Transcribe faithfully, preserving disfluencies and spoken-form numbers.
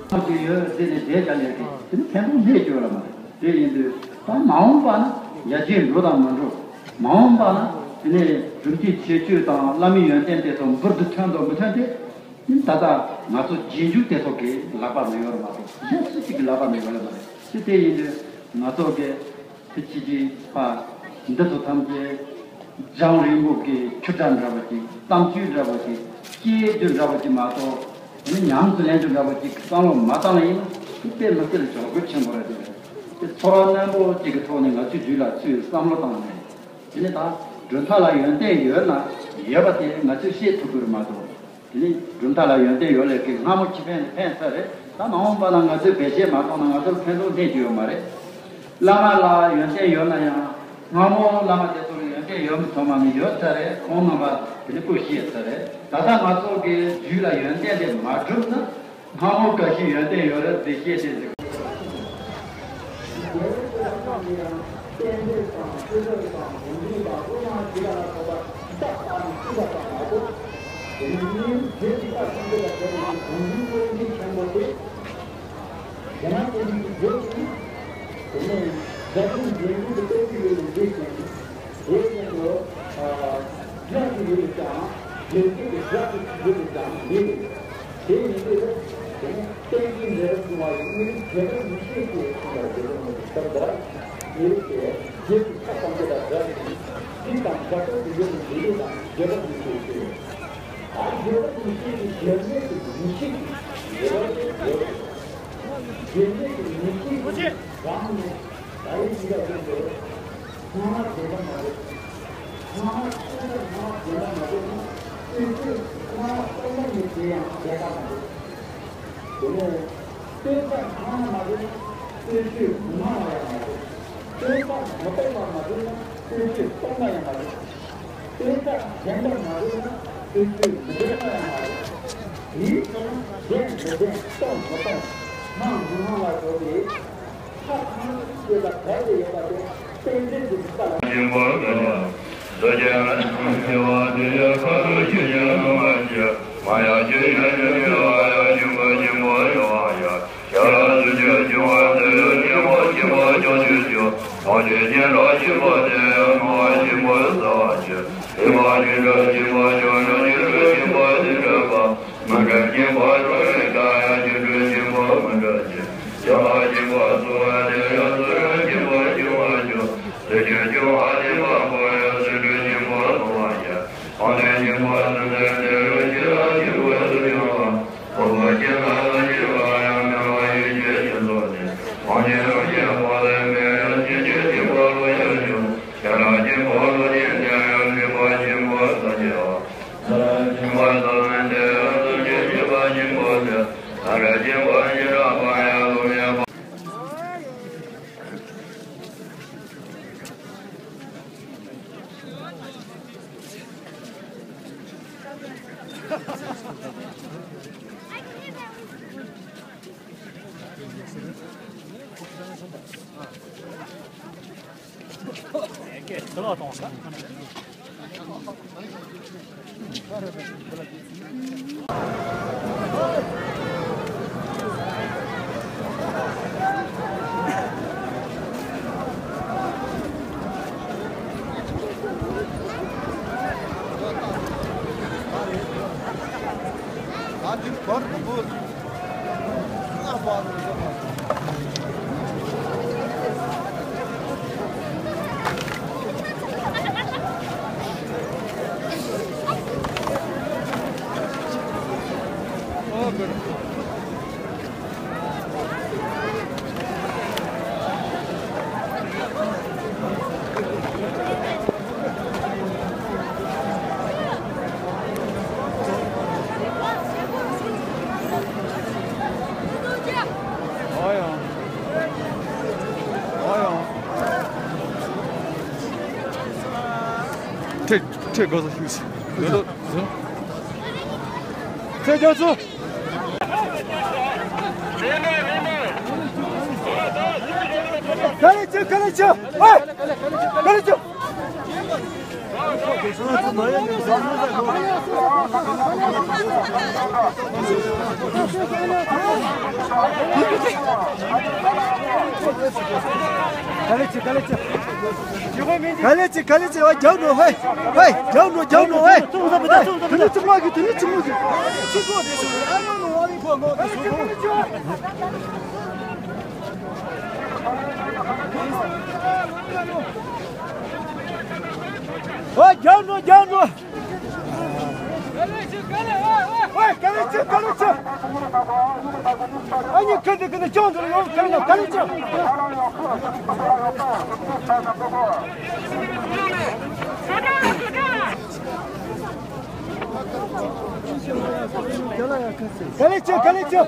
ཐབས་ཀྱི་ཡོད་དེ་ནས་བསྡད་ཀྱང་ལས་ཀྱི་དེ་ནི་ཕན་ཐོགས་མེད་ཀྱི་ཡོད་ལ་མ་རེད། དེ་ཡིན་དུས་ད་མ་འོངས་པ་ན་ཡར་རྒྱས་འགྲོ་དང་མ་འགྲོ། མ་འོངས་པ་ན་དེ་ནས་སྒྲུབ་བྱེད་ཁྱད་ཆོས་དང་བླ་མའི་ཡོན་ཏན་དེ་ཚོ་འབུར་དུ་ཐོན་དང་མི་ཐོན་དེ། ད་ལྟ་ང་ཚོ་རྗེས་འཇུག་དེ་ཚོ་གི་ལག་པ་ན་ཡོད་རེད་མ་གཏོགས་གཞན་སུ་གཅིག་གི་ལག་པ་ན་ཡོད་ལ་མ་རེད། དེ་དེ་ཡིན་དུས་ང་ཚོ་གི་དེ་ཕྱི་རྒྱལ་པ་འདི་ཚོ་ཐམས་ཅད་རྒྱང་རིང་པོ་གི་ཆུ་སྒྲ་འདྲ་བོ་ཅིག་གཏམ་རྒྱུད་འདྲ་བོ་ཅིག་སྐྱེས་རྒྱུ་འདྲ་བོ་ཅིག་མ་གཏོགས་དེ་ནི་ཉམས་སུ་ལེན་རྒྱུ་འདྲ་བོ་ཅིག་བསམ་བློ་མ་བཏང་ལ་ཡིན་ན་དེ་དཔེ་མི་སྲིད་ལ་འཇོག་དགོས་ཆེན་པོ་རེད། དེ་རེད། དེ་ཚོར་བ་རྣོན་པོ་ཅིག་གི་ཐོག་ནས་ང་ཚོའི་རྒྱུད་ལ་ཚུར་བསམ་བློ་བཏང་ནས། དེ་ནི་ད་གྲུབ་མཐའ་ལ་ཡོན་ཏན་ཡོད་ན་ཡོད་པ་དེ་ང་ཚོས་ཤེས་ཐུབ་ཀྱི་རེད་མ་གཏོགས། དེ་ནི་གྲུབ་མཐའ་ལ་ཡོན་ཏན་ཡོད་ལས་ཀྱི་སྔ་མོ་ཁེ་ཕན་ནི་ཕན་ས་རེད། ད་མ་འོངས་པ་ལ་ང་ཚོས་བེད་སྤྱད་མ་བཏང་ན་ང་ཚོར་ཕན་ཐོགས་ལྡན་གྱི་ཡོད་མ་རེད། བླ་མ་ལ་ཡོན་ཏན་ཡོད་ན་ཡང་སྔ་མོ་བླ་མ་དེ་ཚོར་ཡོན་ཏན་ཡོད་མི་ཚང་མ་ནི་ཡོད་ས་རེད། ཁོང་རྣམ་པ་དེ་ནི་སྐུ་གཤེགས་ས་རེད། ད་ལྟ་ང་ཚོ་གི་རྒྱུད་ལ་ཡོན་ཏན་དེ་མ་གྲུབ་ན། སྔ་མོ་ག་ཞིག་ཡོན་ཏན་ཡོད་རེད་དེ་ཤེས་ཏེ་ཟེར། དེ་ཡིན་དུས་གཏན་གྱི་ལས་རབ་བྱུང་བ་ཡི་དངོས་རིགས་རྒྱལ་བ་ཡེ་ཤེས་ཀྱི་གསུངས་པར་རྒྱལ་བ་མི་ཞིག་ལྟར་འདྲ། ཡེ་ཤེས་རྒྱལ་གྱི་ཁ་སང་སྐྱེ་དང་འདྲ་ཞིང་། གཞི་དང་བྱ་སྤྱོད་ཀྱི་ཡུལ་དུ་འདུས་ཡོད་དང་རྒྱལ་བ་ཡེ་ཤེས་ཀྱི། ད་རྒྱལ་བ་ཡེ་ཤེས་ཀྱི་རྒྱལ་མེད་ཀྱི་མི་ཞིག་གི་རྒྱལ་བ་ཡོད། རྒྱལ་མེད་ཀྱི་མི་ཞིག་གི་རང་ནས་ད་རེས་འདི་ལ་ཡོད་དེ། སྔ་མ་བདེན་པ་མ་རེད། སྔ་མ་སྟོང་པ་སྔ་མ་བདེན་པ་མ་རེད་ན། དུས་ཚོད་སྔ་མ་སྟོང་པ་ཉིད་དེ་ཡང་བདེན་པ་མ་རེད། དེ་ནས་སྟོན་པ་སྔ་མ་མ་རེད་ན། དུས་ཚོད་སྔ་མ་ཡང་མ་རེད། སྟོན་པ་མ་སྟོང་པ་མ་རེད་ན། དུས་ཚོད་སྟོང་པ་ཡང་མ་རེད། སྟོན་པ་བདེན་པ་མ་རེད་ན། དུས་ཚོད་མི་བདེན་པ་ཡང་མ་རེད། དེའི་ཕྱིར་ན་བདེན་མི་བདེན་སྟོང་མི་སྟོང་། སྣང་མི་སྣང་ལ་སོགས་པའི། ཁ་ཐམས་ཅད་ལ་བྲལ་ཏེ་ཡོད་པ་དེ་རྟེན་འབྲེལ་གྱི་རིགས་པ་ལ། སྦྱིན་པ་ལ་ཡང་། སོ་སྐྱེ་ལ་ཡང་སྐྱེ་བ་དེ་ཡང་ཁ་ཐུག་ཤེས་ཀྱང་སྣང་བར་བྱེད། མ་ཡང་སྐྱེ་ཡང་སྐྱེ་བ་ཡང་སྦྱིན་པ་སྦྱིན་པ་ཡོད་པ་ཡང་། སྐྱེ་ལ་སོ་སྐྱེ་སྐྱེ་བ་དེ་ཡང་སྐྱེ་བ་སྐྱེ་བ་ཀྱང་སྐྱེ་སྐྱེ། མ་སྐྱེ་སྐྱེ་ལ་སྐྱེ་བ་དེ་ཡང་སྣང་བ་སྦྱིན་པ་བསལ་བར་བྱེད། སྐྱེ་བ་སྐྱེ་ལ་སྐྱེ་བ་ཀྱང་སྐྱེ་སྐྱེ་སྐྱེ་བ་དེ་འདྲ་བ། མི་འདྲ་སྐྱེ་བ་ཚོར་བའི་ཀ་ཡང་སྐྱེ་འགྲོའི་སྐྱེ་བ་མི་འདྲ་སྐྱེ། སྐྱེ་བ་སྐྱེ་བ་ཚོར་བ་དེ་ཡང་ཚོར་བའི་སྐྱེ་བ་སྐྱེ་བ་སྐྱེ། སྲིད་རྒྱུན་སྐྱེ་བ་སྐྱེ་བ་འཁོར་བའི་སྲིད་རྒྱུན་སྐྱེ་བ་ཚོར་བ་སྐྱེ། གང་དུ་སྐྱེ་བ་སྲིད་རྒྱུན་དེ་རུ་སྐྱེ་ལ་སྐྱེ་བའི་སྲིད་རྒྱུན་ལ། འཁོར་བ་སྐྱེ་ལ་སྐྱེ་བ་ཡང་མེད་པ་ཡུལ་སྐྱེ་སྐྱེ་ཚོར་ནས། གང་ཉིད་རུ་སྐྱེ་བ་ལས་མེད་ཡང་སྐྱེ་སྐྱེ་སྐྱེ་བ་རུ་ཡང་འགྱུར། སྐྱེ་ལ་སྐྱེ་བ་རུ་སྐྱེ་དེ་ཡང་སྐྱེ་བ་སྐྱེ་བ་སངས་རྒྱས་པ། ཁྲེ་ཁྲེ་གོ་ས་ཤུ་སི། ཁྲེ་རྒྱ་མཚོ། ག་ལེ་ཅི་ག་ལེ་ཅི། ཨེ། ག་ལེ་ཅི། ག་ལེ་ཅི་ག་ལེ་ཅི། ག་ལེ་ཅི་ག་ལེ་ཅི། ཨ། རྒྱབ་འགྲོ། ཧེ། ཧེ། རྒྱབ་འགྲོ། རྒྱབ་འགྲོ། ཧེ། དེ་ནི་ཅི་མ་གི། དེ་ནི་ཅི་མ་གི། ཨ། རྒྱབ་འགྲོ། རྒྱབ་འགྲོ། ཨོ། ག་ལེ་ཅི། ག་ལེ་ཅི། ཨ་ནི་ཁ་འདི་ཁ་འདི་ཅོང་འདི་ཡོང་། ག་ལེ་ཅི། ག་ལེ་ཅི། ག་ལེ་ཅི། ག་ལེ་ཅི།